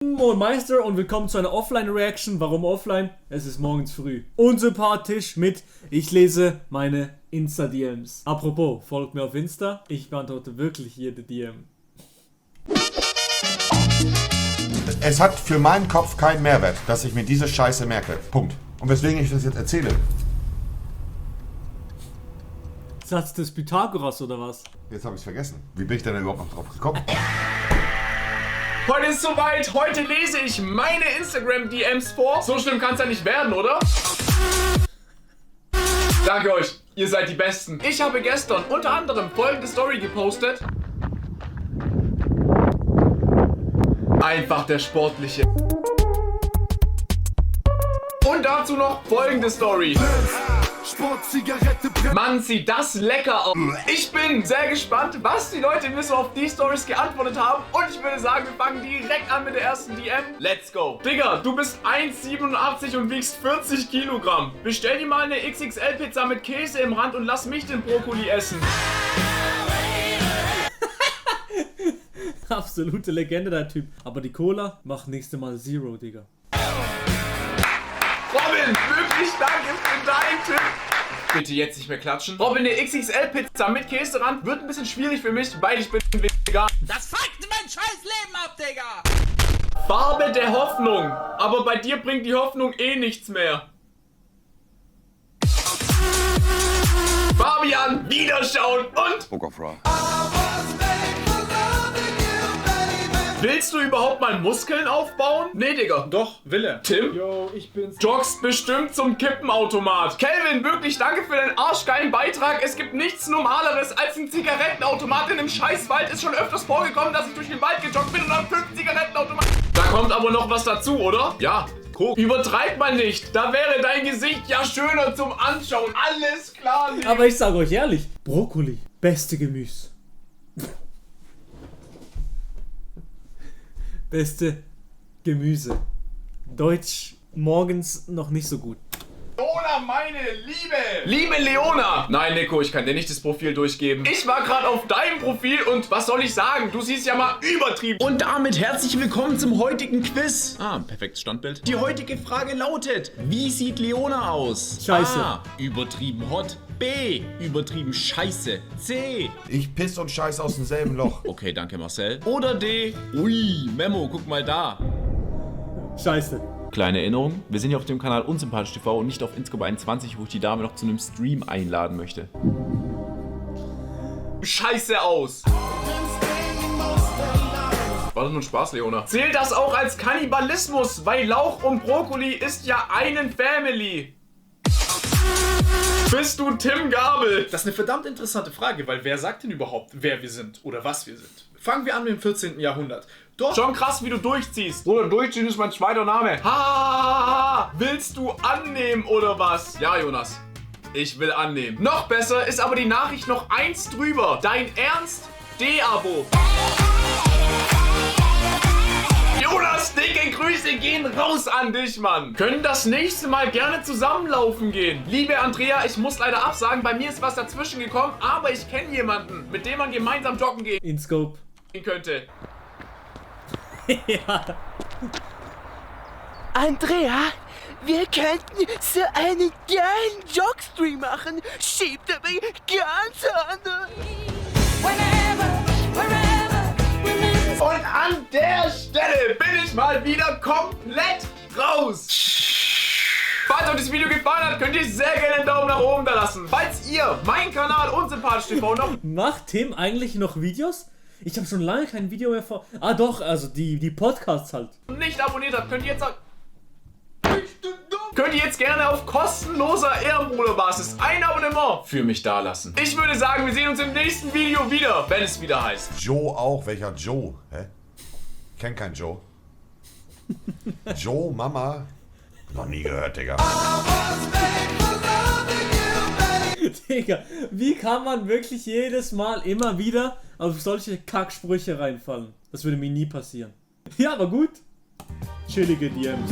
Moin Meister und willkommen zu einer Offline-Reaction. Warum offline? Es ist morgens früh. Unsympathisch mit ich lese meine Insta-DMs. Apropos, folgt mir auf Insta. Ich beantworte wirklich jede DM. Es hat für meinen Kopf keinen Mehrwert, dass ich mir diese Scheiße merke. Punkt. Und weswegen ich das jetzt erzähle. Satz des Pythagoras oder was? Jetzt habe ich es vergessen. Wie bin ich denn überhaupt noch drauf gekommen? Heute ist soweit, heute lese ich meine Instagram-DMs vor. So schlimm kann es ja nicht werden, oder? Danke euch, ihr seid die Besten. Ich habe gestern unter anderem folgende Story gepostet. Einfach der Sportliche. Und dazu noch folgende Story. Mann, sieht das lecker aus. Ich bin sehr gespannt, was die Leute mir so auf die Stories geantwortet haben. Und ich würde sagen, wir fangen direkt an mit der ersten DM. Let's go. Digga, du bist 1,87 und wiegst 40 Kilogramm. Bestell dir mal eine XXL-Pizza mit Käse im Rand und lass mich den Brokkoli essen. Absolute Legende, der Typ. Aber die Cola macht nächste Mal Zero, Digga. Robin, wirklich danke für deinen Tipp. Bitte jetzt nicht mehr klatschen. Robin, eine XXL-Pizza mit Käserand wird ein bisschen schwierig für mich, weil ich bin vegan. Das fuckt mein scheiß Leben ab, Digga! Farbe der Hoffnung. Aber bei dir bringt die Hoffnung eh nichts mehr. Fabian, wiederschauen und... Pokerfrau. Willst du überhaupt mal Muskeln aufbauen? Nee, Digga. Doch, will er. Tim? Yo, ich bin's. Joggst bestimmt zum Kippenautomat. Kelvin, wirklich danke für deinen arschgeilen Beitrag. Es gibt nichts Normaleres als ein Zigarettenautomat in einem Scheißwald. Ist schon öfters vorgekommen, dass ich durch den Wald gejoggt bin und dann 5 Zigarettenautomaten. Da kommt aber noch was dazu, oder? Ja. Guck. Übertreib mal nicht. Da wäre dein Gesicht ja schöner zum Anschauen. Alles klar. Lieb. Aber ich sage euch ehrlich, Brokkoli, beste Gemüse. Beste Gemüse. Deutsch morgens noch nicht so gut. Leona, meine Liebe! Liebe Leona! Nein, Nico, ich kann dir nicht das Profil durchgeben. Ich war gerade auf deinem Profil und was soll ich sagen? Du siehst ja mal übertrieben. Und damit herzlich willkommen zum heutigen Quiz. Perfektes Standbild. Die heutige Frage lautet: Wie sieht Leona aus? Scheiße. A. Übertrieben hot. B. Übertrieben scheiße. C. Ich piss und scheiß aus demselben Loch. Okay, danke Marcel. Oder D. Ui, Memo, guck mal da. Scheiße. Kleine Erinnerung, wir sind hier auf dem Kanal Unsympathisch TV und nicht auf Inscope 21, wo ich die Dame noch zu einem Stream einladen möchte. Scheiße aus. War doch nur Spaß, Leona. Zählt das auch als Kannibalismus? Weil Lauch und Brokkoli ist ja einen Family. Bist du Tim Gabel? Das ist eine verdammt interessante Frage, weil wer sagt denn überhaupt, wer wir sind oder was wir sind? Fangen wir an mit dem 14. Jahrhundert. Dort Schon krass, wie du durchziehst. Bruder, durchziehen ist mein zweiter Name. Ha! Willst du annehmen oder was? Ja, Jonas. Ich will annehmen. Noch besser ist aber die Nachricht noch eins drüber. Dein Ernst? D-Abo. Jonas, dicke Grüße gehen raus an dich, Mann. Können das nächste Mal gerne zusammenlaufen gehen. Liebe Andrea, ich muss leider absagen, bei mir ist was dazwischen gekommen, aber ich kenne jemanden, mit dem man gemeinsam joggen gehen Inscope. könnte. Ja. Andrea, wir könnten so einen geilen Jogstream machen. Schiebt aber ganz an. Und an der Stelle bin ich mal wieder komplett raus. Falls euch das Video gefallen hat, könnt ihr sehr gerne einen Daumen nach oben da lassen. Falls ihr meinen Kanal Unsympathisch TV noch Macht Tim eigentlich noch Videos? Ich habe schon lange kein Video mehr vor. Ah doch, also die Podcasts halt. nicht abonniert habt, könnt ihr jetzt gerne auf kostenloser Ehrenbruderbasis ein Abonnement für mich dalassen. Ich würde sagen, wir sehen uns im nächsten Video wieder, wenn es wieder heißt. Joe auch. Welcher Joe? Hä? Kenn keinen Joe. Joe, Mama? Noch nie gehört, Digga. Digga, wie kann man wirklich jedes Mal immer wieder auf solche Kacksprüche reinfallen? Das würde mir nie passieren. Ja, aber gut. Chillige DMs.